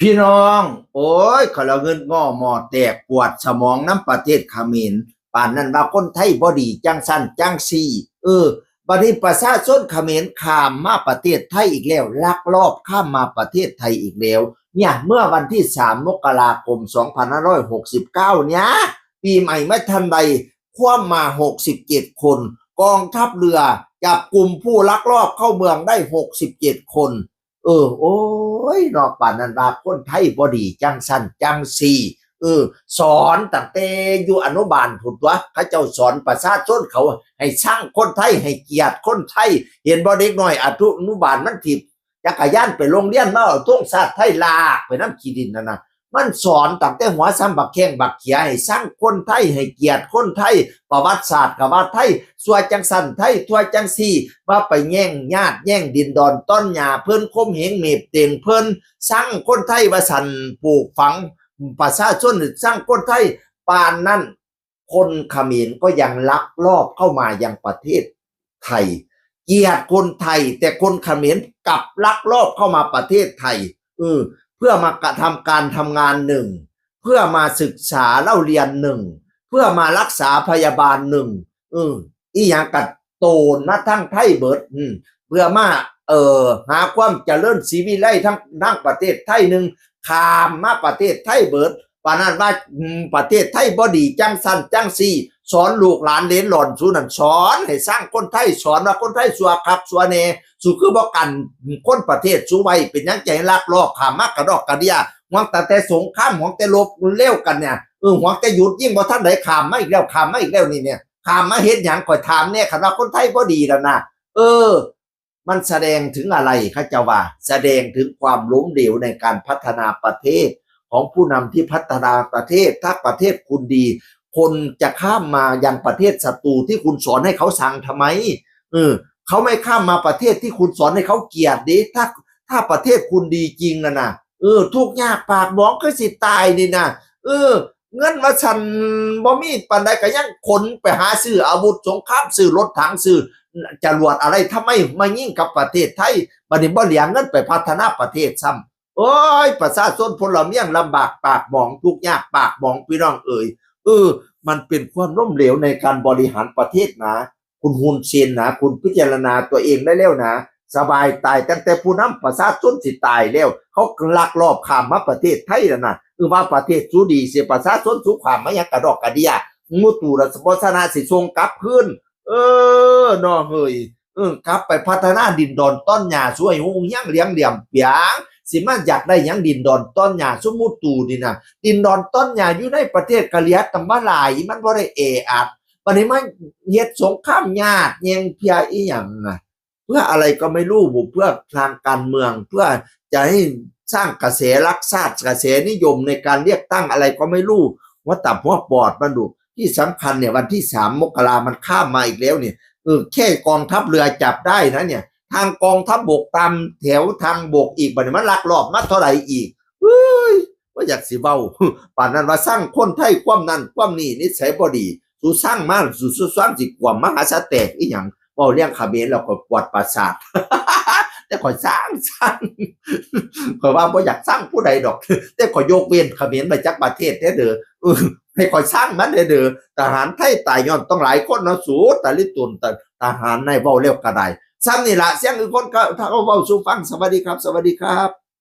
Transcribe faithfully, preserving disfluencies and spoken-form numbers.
พี่น้อง โอ้ย ข้อยละเงินงอหม้อแตก ปวดสมองนำประเทศเขมร ปานนั้นว่าคนไทยบ่ดีจั่งซั้นจั่งซี้ เออ บัดนี้ประชาชนเขมรข้ามมาประเทศไทยอีกแล้ว ลักลอบข้ามมาประเทศไทยอีกแล้ว เนี่ย เมื่อวันที่สามมกราคมสองพันห้าร้อยหกสิบเก้าเนี่ย ปีใหม่ไม่ทันใด คว่ำมาหกสิบเจ็ดคน กองทัพเรือจับกุมผู้ลักลอบเข้าเมืองได้หกสิบเจ็ดคน เออ โอ้ย เนาะ ปานนั้นว่าคนไทยบ่ดีจั่งซั้นจั่งซี้ เออ สอนตั้งแต่อยู่อนุบาลพู้นตั๊ว เขาเจ้าสอนประชาชนเขาให้ซังคนไทย ให้เกียรติคนไทย เห็นบ่ เด็กน้อยอนุบาลมันถีบจักรยานไปโรงเรียน มาเอาธงชาติไทยลากไปนำขี้ดินนั่นน่ะ มันสอนตั้งแต่หัวส่ำบักแข้งบักเขีย ให้ซังคนไทย ให้เกียรติคนไทย ประวัติศาสตร์ก็ว่าไทย ซั่วจั่งซั้นไทย ซั่วจั่งซี้ ว่าไปแย่งญาติแย่งดินดอนต้อนหญ้าเพิ่น ข่มเหงเมบเต็งเพิ่น ซังคนไทย ว่าซั่น ปลูกฝังประชาชน ซังคนไทย ปานนั้น คนเขมรก็ยังลักลอบเข้ามายังประเทศไทย เกลียดคนไทย แต่คนเขมรกลับลักลอบเข้ามาประเทศไทย เออ เพื่อมากระทำการทำงานหนึ่ง เพื่อมาศึกษาเล่าเรียนหนึ่ง เพื่อมารักษาพยาบาลหนึ่ง เออ อีหยังกะโตนมาทั้งไทยเบิด อืม เพื่อมา เอ่อ หาความเจริญศรีวิไลทั้ง ทั้งประเทศไทยหนึ่ง ข้ามมาประเทศไทยเบิด ปานนั้นว่า อืม ประเทศไทยบ่ดีจั่งซั้นจั่งซี้ สอนลูกหลานเหลนหล่อนสูนั่น สอนให้ซังคนไทย สอนว่าคนไทยซั่วคักซั่วแน่ สูคือบ่กันคนประเทศสูไว้ เป็นหยังจั่งลักลอบข้ามมากระดอกกระเดี้ย หวังตั้งแต่สงคราม หวังแต่รบเร็วกันเนี่ย เออ หวังแต่หยุดยิงบ่ทันได้ ข้ามมาอีกแล้ว ข้ามมาอีกแล้วนี่เนี่ย ข้ามมาเฮ็ดหยัง ข้อยถามแน่ คันว่าคนไทยบ่ดีแล้วนะ เออ มันแสดงถึงอะไร เขาเจ้าว่า แสดงถึงความล้มเหลวในการพัฒนาประเทศ ของผู้นำที่พัฒนาประเทศ ถ้าประเทศคุณดี คนจะข้ามมายังประเทศศัตรูที่คุณสอนให้เขาซังทำไม เออ เขาไม่ข้ามมาประเทศที่คุณสอนให้เขาเกลียดเด้ ถ้า ถ้าประเทศคุณดีจริงน่ะนะ เออ ทุกข์ยากปากหมองคือสิตายนี่นะ เออ เงินว่าซั่นบ่มีปานใด ก็ยังขนไปหาซื้ออาวุธสงคราม ซื้อรถถัง ซื้อจรวดอะไร ทำไมมายิงกับประเทศไทย บัดนี้บ่เหลือเงินไปพัฒนาประเทศซ้ำ โอ้ย ประชาชนพลเมืองลำบากปากหมอง ทุกข์ยากปากหมอง พี่น้องเอ๋ย เออ มันเป็นความล้มเหลวในการบริหารประเทศนะ คุณฮุนเซนนะ คุณพิจารณาตัวเองได้แล้วนะ สบายตายตั้งแต่ผู้นำ ประชาชนสิตายแล้ว เขาลักลอบข้ามมาประเทศไทยแล้วนะ คือว่าประเทศสูดีเสีย ประชาชนสูข้ามมาหยังกระดอกกระเดี้ย มูตู่รัฐบาลชนะสิส่งกลับคืน เออ เนาะเฮ้ย เออ กลับไปพัฒนาดินดอนต้อนหญ้า สูให้ฮุ่งเฮียงเหลียงเหลี่ยมเปียง สิมาอยากได้หยังดินดอนต้อนหญ้า สูมูตู่นี่นะ ดินดอนต้อนหญ้าอยู่ในประเทศกะเหลือตั้งบ่หลาย มันบ่ได้แออัด บัดนี้มาเฮ็ดสงครามญาติแย่งเพียอีหยังนะ เพื่ออะไรก็ไม่รู้ เพื่อทางการเมือง เพื่อจะให้สร้างกระแสรักชาติ กระแสนิยมในการเลือกตั้งอะไรก็ไม่รู้ หัวตับหัวปอดมันดู ที่สำคัญเนี่ย วันที่สามมกรามันข้ามมาอีกแล้วเนี่ย เออ แค่กองทัพเรือจับได้นะเนี่ย ทางกองทัพบกตามแถวทางบกอีก บัดนี้มันลักลอบมาเท่าไหร่อีก เฮ้ย บ่อยากสิเว้า ปานนั้นว่าซังคนไทย ความนั้นความนี้ นิสัยบ่ดี สูซังมา สู สูซังสิกวมมาหาสะแตกอีหยัง เว้าเรื่องเขมรแล้วก็ปวดประสาท แต่ข้อยซัง ซัง ข้อยว่าบ่อยากซังผู้ใดดอก แต่ข้อยยกเว้นเขมรไปจักประเทศแท้เด้อ เออ ให้ข้อยซังมันแท้เด้อ ทหารไทยตายย้อนต้องหลายคนเนาะสู ตะลิตุน ทหารในเว้าแล้วก็ได้ ซ้ำนี่ล่ะ เสียงคือคนเขา ถ้าเขาเว้าสู่ฟัง สวัสดีครับ สวัสดีครับ